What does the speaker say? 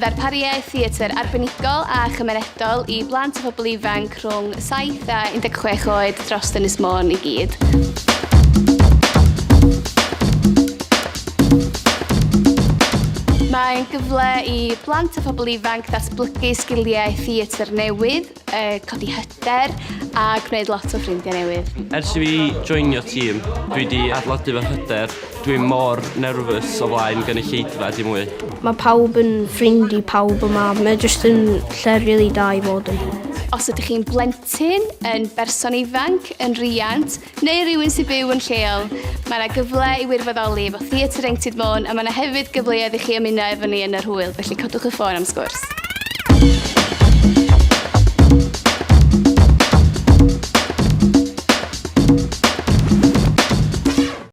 ddarpariaeth theatr arbenigol a chymunedol i blant a phobl ifanc rhwng 7 a 16 oed dros Ynys Môn i gyd. Mae'n gyfle i blant a phobl ifanc ddatblygu sgiliau theatr newydd, codi hyder a gwneud lot o ffrindiau newydd. Ers i fi joinio tîm, dwi 'di adeiladu fy hyder. Dwi mor nervous o flaen gynulleidfa dim mwy. Mae pawb yn ffrind i pawb yma, mae jyst yn lle rili da i fod yn. Os ydych chi'n blentyn, yn berson ifanc, yn riant, neu rywun sy'n byw yn lleol, mae yna gyfle i wirfoddoli efo Theatr Ieuenctid Môn a mae yna hefyd gyfleoedd i chi ymuno efo ni yn yr hwyl, felly codwch y ffôn am sgwrs.